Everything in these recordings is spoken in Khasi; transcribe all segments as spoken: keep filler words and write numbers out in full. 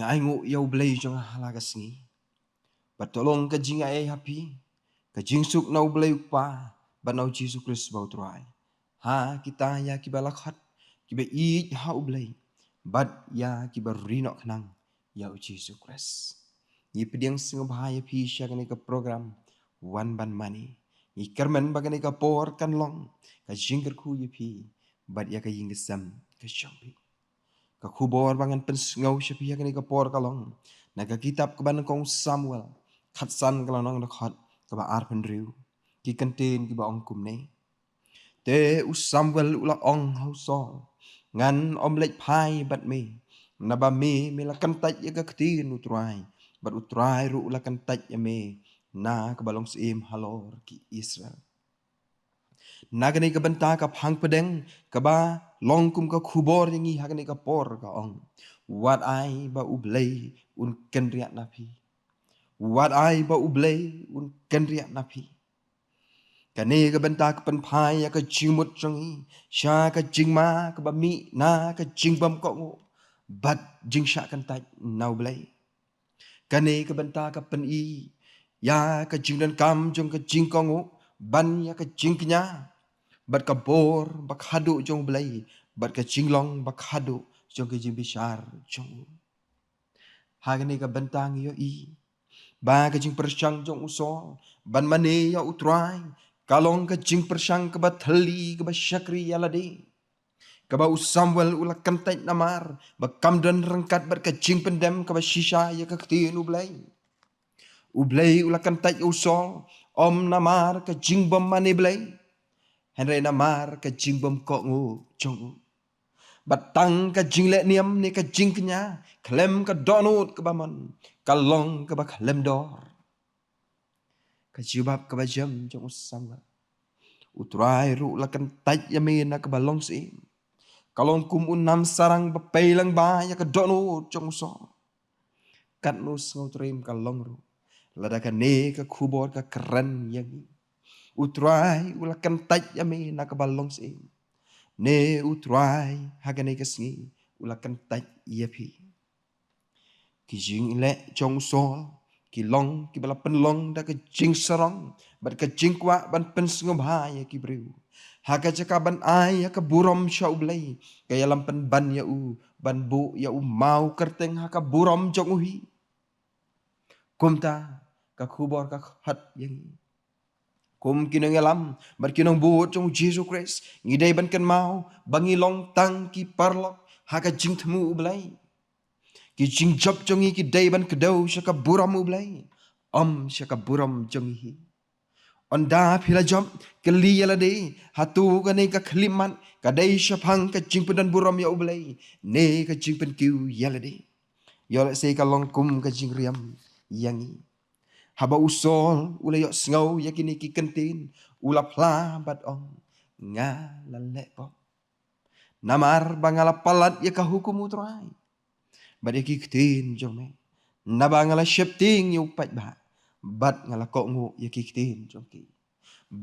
Ai nguh ïa U Blei jong nga ha la ka sngi. Bad to long ka jingaiei ha phi ka jingsuk na U Blei U Kpa bad na U Jisu Khrist ba U Trai, ha kita ïa kiba la khot, kiba ïeit ha U Blei, bad ïa kiba ri noh khnang ïa U Jisu Khrist. Ngi pdiang sngewbha ïa phi sha kane ka program Wan Ban Mane. Ngi kyrmen ba kane ka por kan long ka jingkyrkhu ïa phi bad ïa ka ïing ka sem ka jong phi. Ka khubor ba ngan pynsngew sha phi ha kane ka por ka long na ka kitab kaba nyngkong Samuel, khatsan, ka lynnong dkhot kaba arphew hynriew. Ki kyntien kiba ong kumne: Te u Samuel u la ong ha u Saul: Ngan ym leit phai bad me, naba me, me la kyntait ïa ka ktien U Trai, bad U Trai ruh u la kyntait ïa me na kaba long syiem halor ki Israel. Na kane ka bynta ka phang pdeng kaba long kum ka khubor ïa ngi ha kane ka por ka ong: Wat ai ba U Blei un kynriah na phi. Wat ai ba U Blei un kynriah na phi. Kane ka bynta ka pynphai ïa ka jingmut jong ngi sha ka jingma kaba mih na ka jingbym kohnguh bad jingshah kyntait na U Blei. Kane ka bynta ka pyni ïa ka jingdonkam jong ka jingkohnguh ban ïa ka jingkñia bad ka bor ba khadduh jong U Blei, bad ka jinglong ba khadduh jong ka jingbishar jong u. Ha kane ka bynta ngi ïohi ba ka jingpyrshang jong u Saul ban mane ïa U Trai ka long ka jingpyrshang kaba thylli, kaba shakri ïa lade, kaba u Samuel u la kyntait namar ba kam don ryngkat bad ka jingpyndem kaba shisha ïa ka ktien U Blei. U Blei u la kyntait ïa u Saul ym namar ka jingbym mane Blei, hynrei namar ka jingbym kohnguh jong u. Bad tang ka jingleh niam ne ka jingkñia khlem ka dohnud kaba mon ka long kaba khlem dor. Ka jubab kaba jem jong u Samuel: U Trai ruh u la kyntait ïa me na kaba long syiem. Ka long kum u namsarang ba pei lyngba ïa ka dohnud jong u Saul. Katno sngewtriem ka long ruh lada kane ka khubor ka kren ïa ngi: U Trai u la kyntait ïa me na kaba long syiem, ne U Trai ha kane ka sngi u la kyntait ïa phi. Ki jingleh jong u Saul ki long kiba la pynlong da ka jingsarong bad ka jingkwah ban pynsngewbha ïa ki briew, ha ka jaka ban ai ïa ka burom sha U Blei, ka ïalam pynban ïa u ban buh ïa u maw kyrteng ha ka burom jong u hi. Kumta ka khubor ka khot ïa ngi kum ki nongïalam bad ki nongbud jong u Jisu Khrist, ngi dei ban kynmaw ba ngi long tang ki paralok ha ka jingthmu U Blei. Ki jingjop jong ngi ki dei ban kdew sha ka burom U Blei, ym sha ka burom jong ngi hi. Ynda phi la jop, kylli ïa lade: Hato kane ka khyllipmat ka dei shaphang ka jingpyndonburom ïa U Blei ne ka jingpynkiew ïa lade? Ïoh lehse ka long kum ka jingriam ïa ngi. Haba u Saul u la ïohsngew ïa kine ki kyntien, u la phla bad ong: Nga la leh pop, namar ba nga la palat ïa ka hukum U Trai bad ïa ki ktien jong me, naba nga la sheptieng ïa u paidbah bad nga la kohnguh ïa ki ktien jong ki.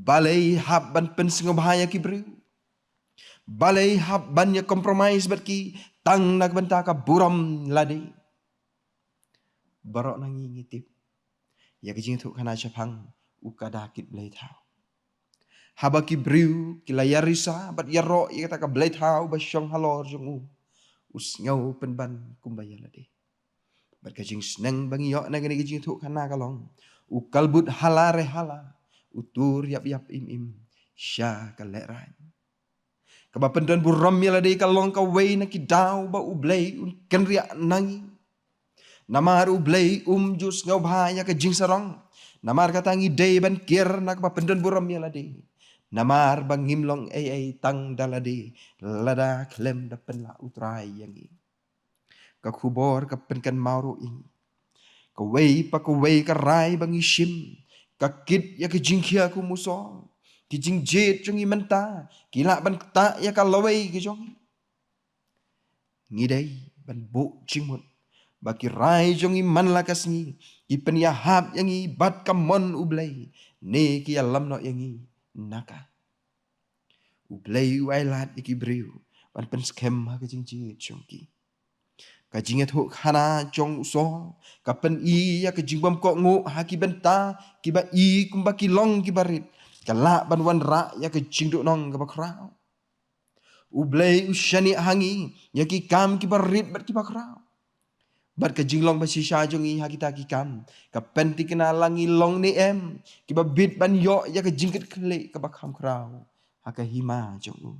Balei hap ban pynsngewbha ïa ki briew? Balei hap ban ïa compromise bad ki tang na ka bynta ka burom lade? Baroh na ngi ngi tip ïa ka jingïathuhkhana shaphang u Kynrad Kit Blei Thaw. Haba ki briew ki la ïarisa bad ïaroh ïa kata ka blei thaw ba shong halor jong u, u sngew pynban kumba ïa lade. Bad ka jingsneng ba ngi ïoh na kane ka jingïathuhkhana ka long, u kalbut hala re hala, u tur ïap ïap im im sha ka lehraiñ. Kaba pyndonburom ïa lade ka long kawei na ki daw ba U Blei un kynriah na ngi. Namar U Blei um ju sngewbha ïa ka jingsarong. Namar kata ngi dei ban kiar na kaba pyndonburom ïa lade. Namar ba ngim long ei ei tang da lade, lada khlem da pynlah U Trai ïa ngi. Ka khubor ka pynkynmaw ruh ïa ngi, kawei pa kawei ka rai ba ngi shim ka kit ïa ka jingkhia kum u Saul. Ki jingjied jong ngi mynta ki lah ban ktah ïa ka lawei ka jong ngi. Ngi dei ban buh jingmut ba ki rai jong ngi man la ka sngi ki pynïahap ïa ngi bad ka mon U Blei ne ki ïalam noh ïa ngi na ka. U Blei u ailad ïa ki briew ban pynskhem ha ka jingjied jong ki. Ka jingïathuhkhana jong u Saul ka pyni ïa ka jingbymkohnguh ha ki bynta kiba i kumba ki long kiba rit. Ka lah ban wanrah ïa ka jingduhnong kaba khraw. U Blei u shaniah ha ngi ïa ki kam kiba rit bad kiba khraw. Bad ka jinglong ba shisha jong ngi ha kita ki kam ka pynthikna la ngi long ne em kiba bit ban ïoh ïa ka jingkitkhlieh kaba kham khraw ha ka hima jong u.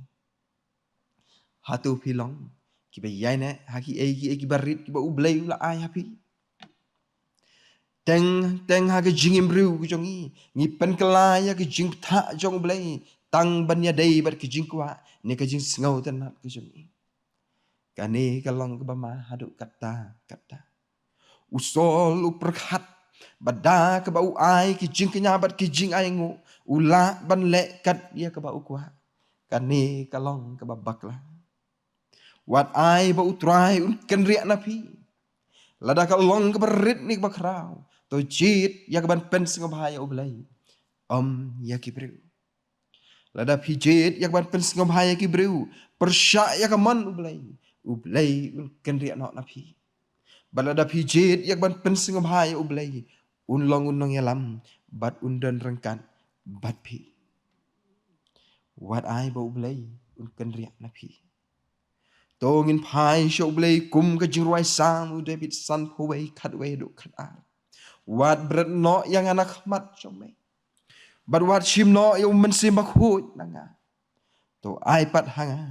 Hato phi long kiba ïaineh ha kiei kiei kiba rit kiba U Blei u la ai ha phi? Teng teng ha ka jingim briew ka jong ngi ngi pynkylla ïa ka jingbthah jong U Blei tang ban ïadei bad ka jingkwah ne ka jingsngewtynnat ka jong ngi. Kane ka long kaba ma haduh katta katta. U Saul u pyrkhat ba da kaba u ai ki jingkñia bad ki jingainguh u lah ban leh kat ïa kaba u kwah. Kane ka long kaba bakla. Wat ai ba U Trai un kynriah na phi. Lada ka long kaba rit ne kaba khraw, to jied ïa ka ban pynsngewbha ïa U Blei, ym ïa ki briew. Lada phi jied ïa ka ban pynsngewbha ïa ki briew pyrshah ïa ka mon U Blei, U Blei un kynriah noh na phi. Bad lada phi jied ïa ka ban pynsngewbha ïa U Blei, un long u nongïalam bad un don ryngkat bad phi. Wat ai ba U Blei un kynriah na phi. To ngin phai sha U Blei kum ka jingrwai Salm u David sanphew wei, khatwei haduh khatar. Wat bret noh ïa nga na khmat jong me, bad wat shim noh ïa U Mynsiem Bakhuid na nga. To ai pat ha nga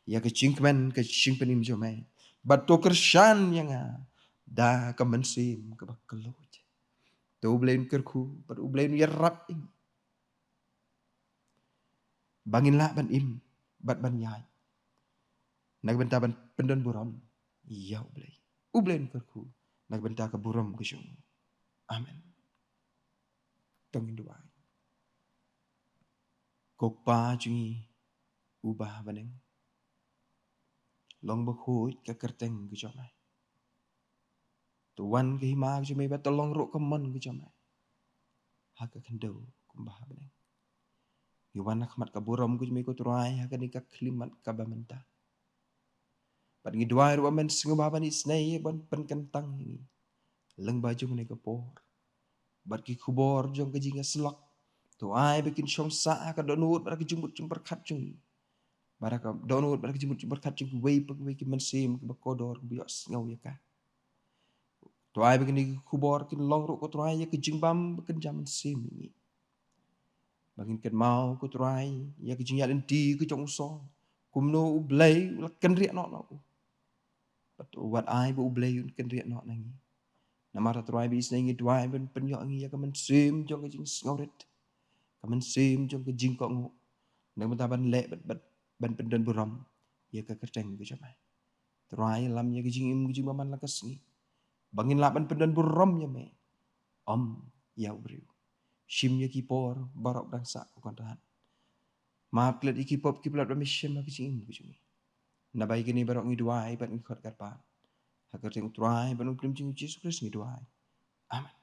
ïa ka jingkmen ka jingpynim jong me, bad to kyrshan ïa nga da ka mynsiem kaba kylluid. To U Blei un kyrkhu bad U Blei un ïarap ïa ngi ba ngin lah ban im bad ban ïaid na ka bynta ban pyndonburom ïa U Blei. U Blei un kyrkhu na ka bynta ka burom ka jong u. Amen. To ngin duwai. Ko Kpa jong ngi uba ha bneng, long bakhuid ka kyrteng ka jong me. To wan ka hima ka jong me bad to long ruh ka mon ka jong me ha ka khyndew kumba ha bneng. Ngi wan ha khmat ka burom ka jong me ko Trai ha kane ka khyllipmat kaba mynta. Bad ngi duwai ruh ba men sngewbha ban isynei ban pynkyntang ïa ngi lyngba jong kane ka por. Bad ki khubor jong ka jingïasyllok to ai ba kin shong sah ha ka dohnud bad ha ka jingmut jingpyrkhat jong ngi, bad ha ka dohnud bad ha ka jingmut jingpyrkhat jong kiwei pa kiwei ki mynsiem kiba kordor kiba ïohsngew ïa ka. To ai ba kine ki khubor kin long ruh ko Trai ïa ka jingbam ba kynja mynsiem ïa ngi. Ba ngin kynmaw ko Trai ïa ka jingïaid lynti ka jong u Saul, kumno U Blei u la kynriah noh na u. Bad wat ai ba U Blei un kynriah noh na ngi. Namar Trai ba isynei ngi duwai ban pynïoh ïa ngi ïa ka mynsiem jong ka jingsngewrit, ka mynsiem jong ka jingkohnguh, na ka bynta ban leh bad, bad ban pyndonburom ïa ka kyrteng ka jong me. Trai, ïalam ïa ka jingim ka jingbymman la ka sngi ba ngin lah ban pyndonburom ïa me, ym ïa u briew. Shim ïa ki por baroh dang sah ko Kynrad. Map klet ïa ki pop ki palat ba me shem ha ka jingim ka jong ngi. Naba ïa kine baroh ngi duwai bad ngi khot kyrpad ha ka kyrteng U Trai bad U Nongpynim jong ngi U Jisu Khrist ngi duwai. Amen.